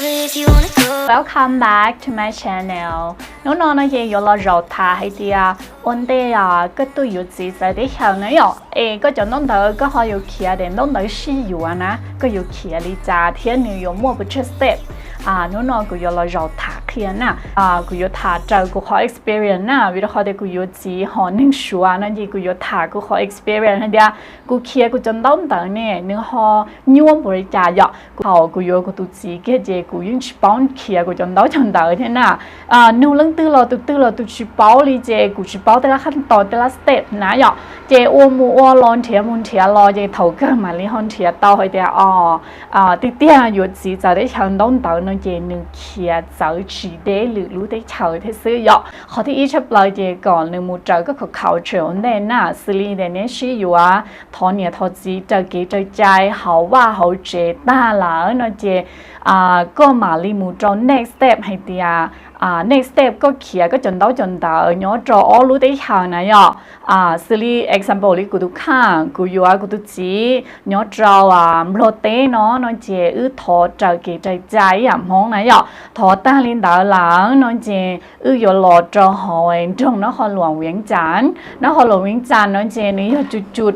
Welcome back to my channel. Hnub no no ces yuav los zaum tham hais tias ua ntej koj tuaj yuav txiv txawv teb chaws na yom, es koj cov ntaub ntawv koj ho yuav khiav daim ntaub ntawv sib yuav na, koj yuav khiav li cas thiab nws yuav muaj pes tsawg step. Hnub no kuv yuav los zaum tham qhia na. Kuv yuav tham raws kuv qhov experience na, vim rau qhov tias kuv yuav txiv ho neeg Suav no ces kuv yuav tham kuv qhov experience hais tias kuv khiav kuv cov ntaub ntawv ne nws ho nyuaj npaum li cas yom. Thaum kuv yuav kuv tus txiv kiag ces kuv yeej tsis paub khiav kuv cov ntaub cov ntawv thiab na. Nug leej twg los tus twg los tus tsis paub li ces kuv tsis paub tej lab khab tos tej lab step na yom. Ces ua mus ua los nrhiav mus nrhiav los ces thaum kawg mam li ho nrhiav tau hais tias o, tiag tiag yuav txiv txawv teb chaws ntaub ntawv no ces nws khiav txawv tsis deb lwm lub teb chaws thiab xwb yom. Qhov thib ib tshaj plaws ces kom nws mus raws koj khov khaum tseem ua ntej na, xws li tias neb sib yuav thov niam thov txiv raws kev raws cai hauv vaj hauv tsev tag lawm no ces koj mam li mus rau next step hais tias next step koj khiav koj cov ntaub cov ntawv nyob rau ob lub teb chaws na yom. Xws li example li kuv tus kheej, kuv yuav kuv tus txiv nyob rau Nplog teb no no ces wb thov raws kev raws cai ib yam Hmoob na yom. Thov tag li ntawd lawm no ces wb yuav los rau hauv nroog Nab Qhov Luam Viav Cas. Nab Qhov Luam Viav Cas no ces nws yog cus cus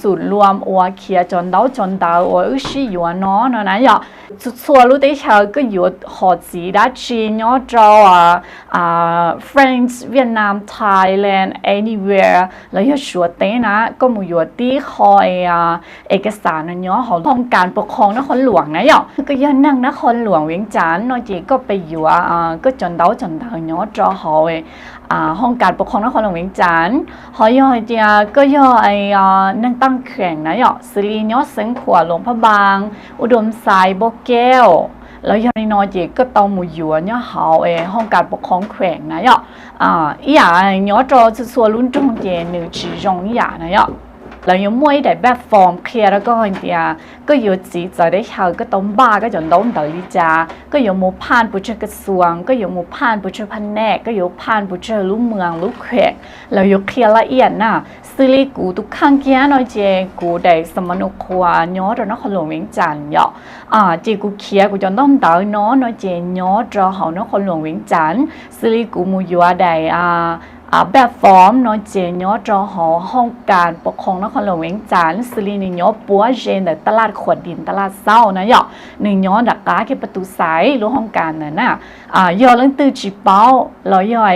xum luam uas khiav cov ntaub cov ntawv uas wb sib yuav no no na yom. Txhua txhua lub teb chaws koj yuav hom txiv dab tsi nyob rau France, Vietnam, Thailand, anywhere los yog Suav teb na, koj mus yuav tib qho es kas xas no nyob hauv hooj kas pov qhoo Nab Qhov Luam na yom. Koj yog neeg Nab Qhov Luam Viav Cas no ces koj pes yuav koj cov ntaub cov ntawv nyob rau hauv hooj kas pov qhoo Nab Qhov Luam Viav Cas. Ho yog hais tias koj yog neeg Taaj Kheem na yom, xws li nyob Xeev Khuam, Luam Phaj Npaas, U Doo Xais, Npauj Keuv los yog li no ces koj tau mus yuav nyob hauv hooj kas pov qhoo Kheem na yom. Ib yam nyob rau txhua txhua lub nroog ces nws tsis zoo ib yam na yom. Lawv yuav muaj ib daim npaj form qhia rau koj hais tias koj yuav txiv txawv teb chaws koj tau npaj koj cov ntaub ntawv li cas, koj yuav mus phaj pes tsawg kas xuas, koj yuav mus phaj pes tsawg phaj nej, koj yuav phaj pes tsawg lub moos lub kheem, lawv yuav qhia laj iam na. Xws li kuv tus kheej kiag no ces kuv daim xam ma nu qhua nyob rau Nab Qhov Luam Viav Cas yom. Ces kuv khiav kuv cov ntaub ntawv no no ces nyob rau hauv Nab Qhov Luam Viav Cas, xws li kuv mus yuav daim npaj form no ces nyob rau hauv hooj kas pov qhoo Nab Qhov Luam Viav Cas, xws li nws nyob puab ze ntawm taj laj Khuam Dis taj laj Xauj na yom. Nws nyob nram qab kiag Paj Tus Xais lub hooj kas ntawd na. Yog leej twg tsis paub los yog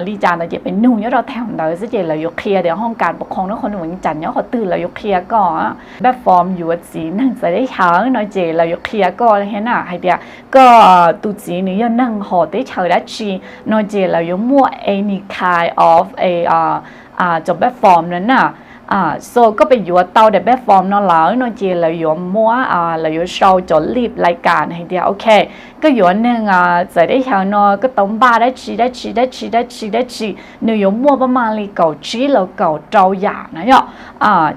li cas ntawd ces pem nug nyob rau thaum ntawd xwb ces lawv yuav qhia tias hooj kas pov qhoo Nab Qhov Luam Viav Cas nyob qhov twg, lawv yuav qhia koj. Npaj form yuav txiv neeg txawv teb chaws no ces lawv yuav qhia koj thiab na, hais tias koj tus txiv nws yog neeg hom teb chaws dab tsi no ces lawv yuav muaj any kind of a cov npaj form no na. So koj pem yuav tau daim npaj form no lawm no ces lawv yuav muab, lawv yuav sau cov lib lais kas hais tias ok, koj yuav neeg txawv teb chaws no koj tau npaj dab tsi dab tsi dab tsi dab tsi dab tsi, nws yuav muaj paj maj li kaum tsib los kaum rau yam na yom.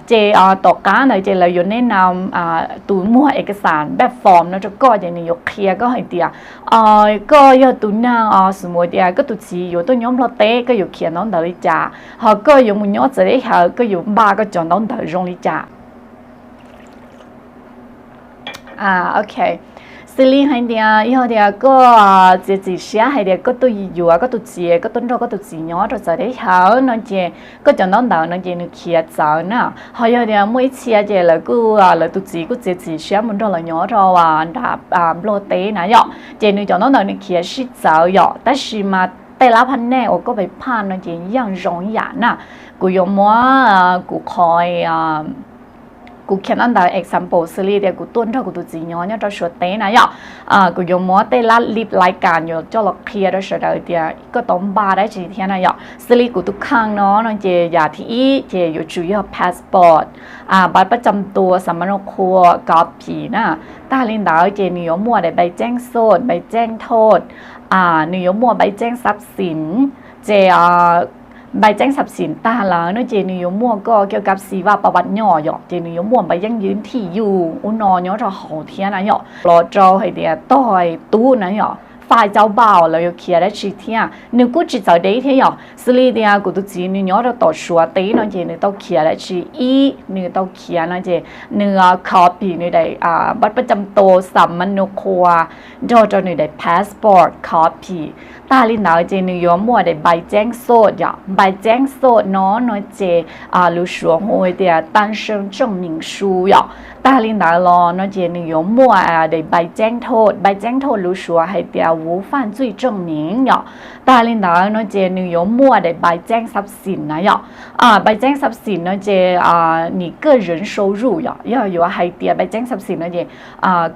Ces tom qab ntawd ces lawv yuav nej na, tus muag es kas xas npaj form no rau koj ces nws yuav qhia koj hais tias koj yog tus neeg, xws li tias koj tus txiv yuav tuaj nyob Nplog teb koj yuav khiav ntaub ntawv li cas, ho koj yuav mus nyob txawv teb chaws koj yuav npaj koj cov ntaub ntawv zoo li cas. Ok, xws li hais tias yog tias koj txiav txim siab hais tias koj tuaj yuav koj tus txiv, koj tuaj nrog koj tus txiv nyob rau txawv teb chaws no ces koj cov ntaub ntawv no ces nws khiav txawv na. Ho yog tias muaj ib txhia ces lawv kuj, lawv tus txiv kuj txiav txim siab mus nrog lawv nyob rau nram Nplog teb na yom, ces nws cov ntaub ntawv nws khiav sib txawv yom, tab sis mas tej lab phaj nej uas koj pem phaj no ces yeej zoo ib yam na. Kuv yuav muab kuv qhov kuv khiav ntaub ntawv example xws li tias kuv tuaj nrog kuv tus txiv nyob nyob rau Suav teb na yom. Kuv yuav muab tej lab lib lais kas yuav coj los qhia rau sawv daws tias koj tau npaj dab tsi thiab na yom. Xws li kuv tus kheej no no ces yam thib ib ces yuav tsum yog passport, npav pab cam tua, xam ma nu qhua, kov phim na. Tag li ntawd ces nws yuav muaj daim npai tseeb xoj, npai tseeb thoj, nws yuav muaj npai tseeb xab xim, ces npai tseeb xab xim tag lawm no ces nws yuav muaj koj kiag kab xi vaj pa vaj nyoj yom, ces nws yuav muaj npai yeeb yws thij yus ub no nyob rau hauv thiab na yom. Los rau hais tias tog tub na yom, file cau npau lawv yuav khiav dab tsi thiab. Nws kuj tsis txawv deb thiab yom. Xws li tias kuv tus txiv nws nyob rau tom Suav teb no ces nws tau khiav dab tsi, ib nws tau khiav no ces nws copy nws daim npaj paj cam tos xam ma nu qhua nrog rau nws daim passport copy. Tag li ntawd ces nws yuav muaj daim npai txeeb xoj yom. Npai txeeb xoj no no ces lus Suav hu tias 单身证明书 yom. Tag li ntawd los no ces nws yuav muaj daim npai txeeb thoj. Npai txeeb thoj lus Suav hais tias 无犯罪证明 yom. Tag li ntawd no ces nws yuav muaj daim npai txeeb xab xim na yom. Npai txeeb xab xim no ces 你个人收入 yom, yog yuav hais tias npai txeeb xab xim no ces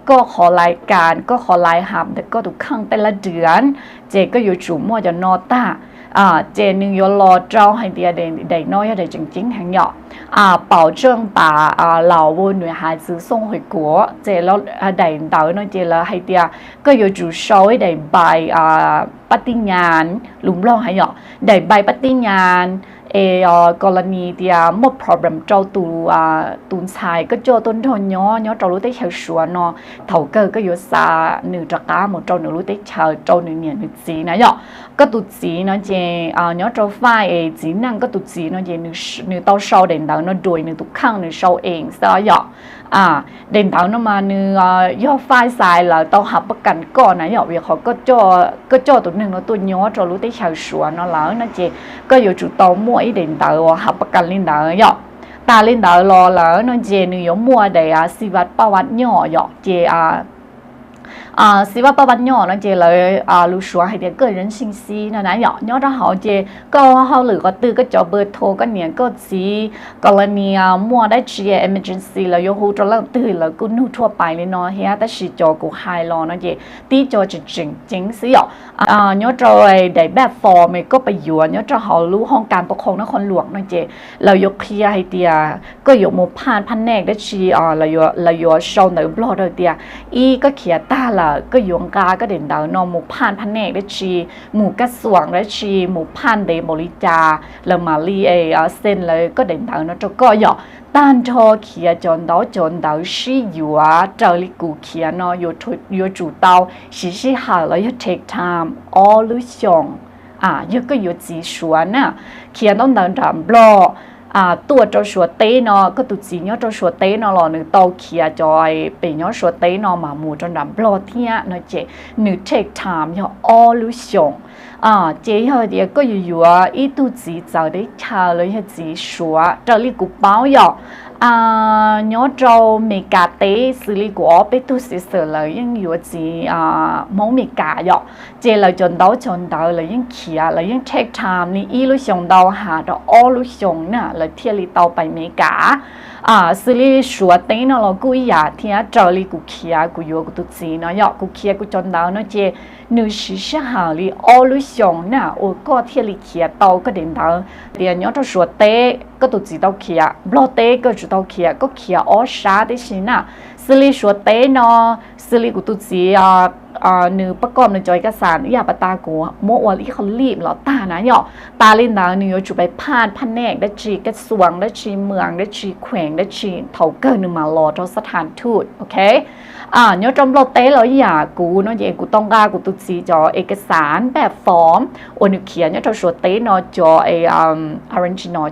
koj qhov lais kas, koj qhov lais hab ntawm koj tus kheej tej lab riam, ces koj yuav tsum muaj cov no tag. Ces nws yuav los rau hais tias daim no yog daim tseem ceeb heev yom. 保证把老婆女孩子送回国 ces daim ntawd no ces lawv hais tias koj yuav tsum sau ib daim npai pab tib nyas, lus Nplog hais yom, daim npai pab tib nyas es kos las nis tias muaj problem rau tus ntxhais koj coj tuaj nrog nyob nyob rau lub teb chaws Suav no, thaum kawg koj yuav xa nws rov qab mus rau nws lub teb chaws rau nws niam nws txiv na yom. Koj tus txiv no ces nyob rau fai es txiv neej koj tus txiv no ces nws tau sau daim ntawv no dua nws tus kheej nws sau ees xwb yom. Daim ntawv no mas nws yog fai xais lawv tau hav pab kas koj na yom, vim qhov koj coj tus neeg no tuaj nyob rau lub teb chaws Suav no lawm no ces koj yuav tsum tau muaj ib daim ntawv uas hav pab kas li ntawd yom. Tas li ntawd los lawm no ces nws yuav muaj daim xi vaj paj vaj nyoj yom, ces xi vaj paj vaj nyoj no ces lawv lus Suav hais tias 个人信息 no na yom. Nyob rau hauv ces koj hauj lwm qhov twg, koj cov npawb thos, koj niam koj txiv, kos las nis muaj dab tsi emergency lawv yuav hu rau leej twg lawv kuj nug thuaj pais li no thiab, tab sis cov kuv hais los no ces tib co tseem tseem ceeb xwb yom. Nyob rau daim npaj fom koj pab yuav nyob rau hauv lub hoob kas pab qhoom nab qhoos luam no ces lawv yuav qhia hais tias koj yuav mus phaj phaj nej dab tsi, lawv yuav sau ntawv Nplog rau tias ib koj khiav tag lawm koj yuav nqa koj daim ntawv no mus phaj phaj nej dab tsi, mus kaj xuam dab tsi, mus phaj ntev npaum li cas lawv mam li xees lawv koj daim ntawv no rau koj yom. Tag nrho khiav cov ntaub cov ntawv sib yuav raws li kuv khiav no yuav tsum tau siv sij hawm los yog take time ob lub xyoos. Yog koj yuav txiv Suav na, khiav ntaub ntawv nram Nplog tuaj rau Suav teb no, koj tus txiv nyob rau Suav teb no los nws tau khiav cov pem nyob Suav teb no mas mus rau nram Nplog thiab no ces nws take time yog ob lub xyoos. Ces yog tias koj yuav yuav ib tug txiv txawv teb chaws los yog txiv Suav, raws li kuv paub yom, nyob rau Meskas teb xws li kuv ob peb tug sister lawv yeej yuav txiv Hmoob Meskas yom. Ces lawv cov ntaub cov ntawv lawv yeej khiav, lawv yeej take time li ib lub xyoos ntau has rau ob lub xyoos na lawv thiaj li tau pais Meskas. Xws li Suav teb no los kuj ib yam thiab, raws li kuv khiav kuv yuav kuv tus txiv no yom, kuv khiav kuv cov ntawv no ces nws siv sij hawm li ob lub xyoos na uas koj thiaj li khiav tau koj daim ntawv. Tias nyob rau Suav teb koj tus txiv tau khiav, Nplog teb koj tsum tau khiav, koj khiav ob sab tib si na. Xws li Suav teb no, xws li kuv tus txiv nws pab koj nws cov ib kas xas ib yam pas tas kuv muab ua ib qho lij los tag na yom. Tas li ntawd nws yuav tsum pais phaj phaj nej dab tsi, kaj xuam dab tsi, mws dab tsi, khueem dab tsi, thaum kawg nws mam los rau sab thas thut, ok. Nyob rau Nplog teb los ib yam, kuv no ces kuv tau nqa kuv tus txiv cov ib kas xas npaj fom uas nws khiav nyob rau Suav teb no cov original,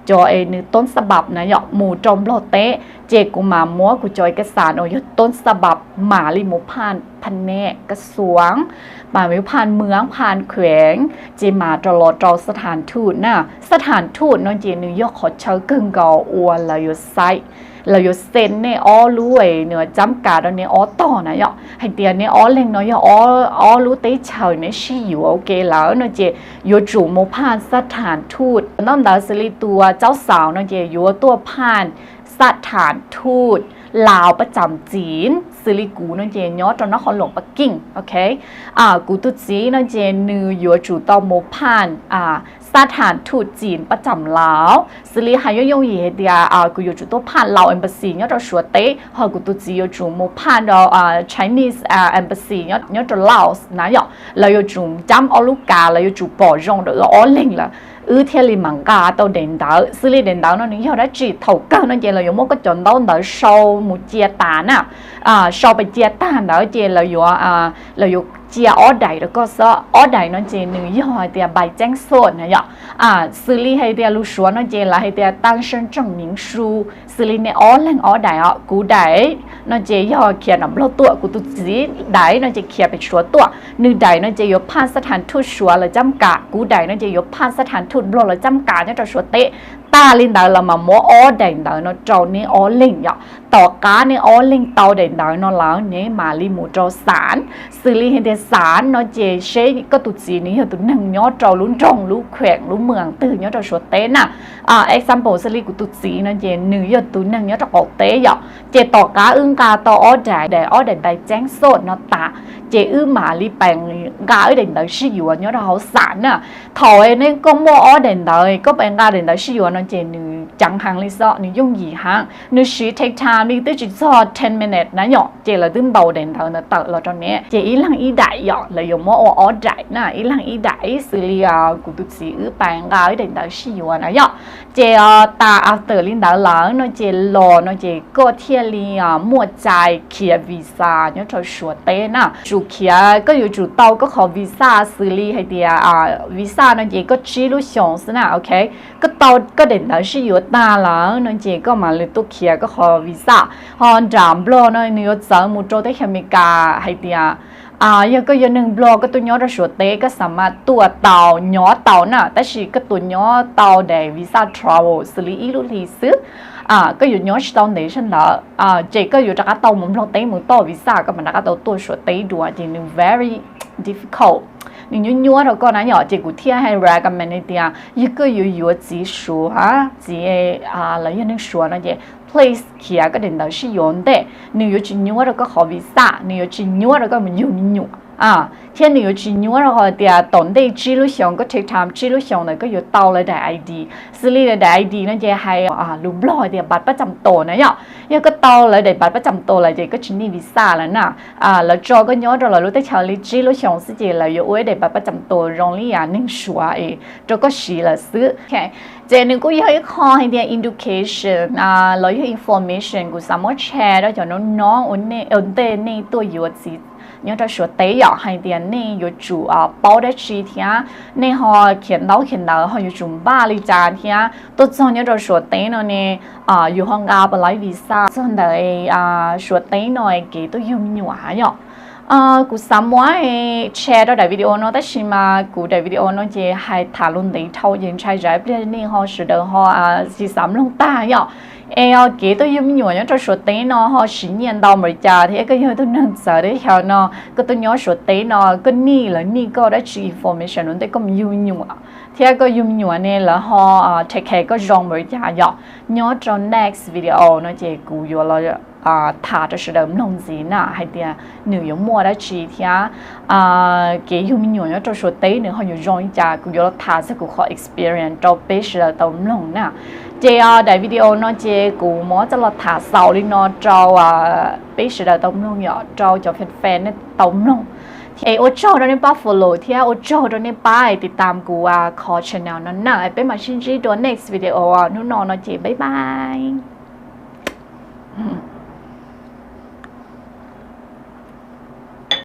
cov es nws toob xab pab na yom, mus rau Nplog teb, ces kuv mam muab kuv cov ib kas xas uas yog toob xab pab mam li mus phaj phaj nej kaj xuam, mam li phaj mws phaj khueem, ces mam rov los rau sab thas thut na. Sab thas thut no ces nws yog qhov chaw kawg nkaus uas lawv yuav xaiv, lawv yuav xees nej ob lub es nws cab kas rau nej ob tog na yom, hais tias nej ob leeg no yog ob lub teb chaws nej sib yuav ua ke lawm no ces yuav tsum mus phaj sab thas thut. Ntaub ntawv xws li tus caub xaus no ces yuav tuaj phaj sab thas thut Laus pab txam txiv, xws li kuv no ces nyob rau nab qhov luam Pas Kij, ok. Kuv tus txiv no ces nws yuav tsum tau mus phaj sab thas thut txiv pab txam Laus, xws li hais yooj yooj yim hais tias kuv yuav tsum tuaj phaj Laus embassy nyob rau Suav teb, ho kuv tus txiv yuav tsum mus phaj rau Chinese embassy nyob rau Laos na yom. Lawv yuav tsum cab ob lub kas, lawv yuav tsum pom zoo rau wb ob leeg lawm, wb thiaj li mam nqa tau daim ntawv. Xws li daim ntawv no nws yog dab tsi, thaum kawg no ces lawv yuav muab koj cov ntaub ntawv sau mus cia tas na. Sau pais cia tag ntawd ces lawv yuav, lawv yuav cia ob daim rau koj xwb. Ob daim no ces nws yog hais tias bài chánh xôn na yom. Xws li hais tias lus Suav no ces lawv hais tias tăng sân trọng miễn su. Xws li nej ob leeg ob daim os, kuv daim no ces yog khiav nram Nplog tuaj, kuv tus txiv daim no ces khiav pem Suav tuaj. Nws daim no ces yuav phaj sab thas thut Suav lawv cab kam, kuv daim no ces yuav phaj sab thas thut Nplog lawv cab kam nyob rau Suav teb. Tag li ntawd los mas muab ob daim ntawv no rau neb ob leeg yom. Tom qab neb ob leeg tau daim ntawv no lawm neb mam li mus rau xav. Xws li hais tias xav no ces seb koj tus txiv nws yog tus neeg nyob rau lub nroog lub khueem lub mws twg nyob rau Suav teb na. Example xws li kuv tus txiv no ces nws yog tus neeg nyob rau qaum teb yom. Ces tom qab wb nqa tau ob daim, daim ob daim bài chánh xôn no tas, ces wb mam li pais nqa wb daim ntawv sib yuav nyob rau hauv xav na. Thaum neb koj muaj ob daim ntawv koj pais nqa daim ntawv sib yuav no ces nws ceev heev li xwb, nws yooj yim heev, nws siv take time li twb tsis txog ten minutes na yom, ces lawv twb ntaus daim ntawv ntawd tawm los rau neb. Ces ib leeg ib daim yom, lawv yuav muab ua ob daim na, ib leeg ib daim. Xws li kuv tus txiv wb pais nqa wb daim ntawv sib yuav na yom. Ces tas after li ntawd lawm no ces los no ces koj thiaj li muaj cai khiav visa nyob rau Suav teb na. Tsum khiav, koj yuav tsum tau koj qhov visa. Xws li hais tias visa no ces koj tsib lub xyoos xwb na, ok. Koj tau koj daim ntawv sib yuav tag lawm no ces koj mam li tuaj khiav koj qhov visa. Ho nram Nplog no nws yuav txawv mus rau teb chaws Amelikas hais tias yog koj yog neeg Nplog koj tuaj nyob rau Suav teb koj xav mas tuaj tau nyob tau na, tab sis koj tuaj nyob tau daim visa travel xws li ib lub hlis xwb. Koj yuav nyob tsis tau ntev zog ntawd, ces koj yuav rov qab tau mus Nplog teb mus toj visa koj mam rov qab tau tuaj Suav teb dua, ces nws very difficult, nws nyuaj nyuaj rau koj na yom. Ces kuv thiaj hais recommend hais tias yog koj yuav yuav txiv Suav, txiv lawv yog neeg Suav no ces please khiav koj daim ntawv sib yuav ntej. Nws yuav tsis nyuaj rau koj qhov visa, nws yuav tsis nyuaj rau koj mus yug me nyuam, thiab nws yuav tsis nyuaj rau hais tias tom ntej tsib lub xyoos, koj take time tsib lub xyoos ntawd koj yuav tau lawv daim I D. Xws li lawv daim I D no ces hais lus Nplog hais tiasบัตรประจำตัว na yom. Yog koj tau lawv daim บัตรประจำตัว lawm ces koj tsis need visa lawm na. Lawv tso koj nyob rau lawv lub teb chaws li tsib lub xyoos xwb ces lawv yuav ua ib daim บัตรประจำตัว zoo li yam neeg Suav es rau koj siv lawm xwb. Ces nws kuj yog ib qho hais tias education los yog information kuv xav muab share rau cov noob noob ua ntej nej tuaj yuav txiv nyob rau Suav teb yom, hais tias nej yuav tsum paub dab tsi thiab nej ho khiav ntaub khiav ntawv ho yuav tsum npaj li cas thiab tuaj txog nyob rau Suav teb no ne yus ho nqa pes laib visa txog ntawm Suav teb no kev tuaj yug me nyuam yom. Kuv xav muab share rau daim video no tab sis mas kuv daim video no ces hais tham lus ntev dhau ces ntshai tsam ib pliag nej ho sawv daws ho tsis xav mloog tag yom. Es kev tuaj yug me nyuam nyob rau Suav teb no ho siv nyiaj ntau npaum li cas thiab koj yog ib tug neeg txawv teb chaws no koj tuaj nyob Suav teb no koj need, lawv need koj dab tsi information ua ntej koj mus yug me nyuam, thiab koj yug me nyuam ne lawv ho take care koj zoo npaum li cas yom. Nyob rau next video no ces kuv yuav los tham rau sawv daws mloog ntxiv na hais tias nws yuav muaj dab tsi thiab kev yug me nyuam nyob rau Suav teb nws ho yuav zoo li cas, kuv yuav los tham txog kuv qhov experience rau peb sawv daws tau mloog na. Ces daim video no ces kuv muab coj los tham xaus li no rau peb sawv daws tau mloog yom, rau cov fan fan nej tau mloog. Es ua tsaug rau nej pab follow thiab ua tsaug rau nej pab tiv tam kuv qhov channel no na. Peb mam sib ntsib dua next video, hnub no no ces bye bye.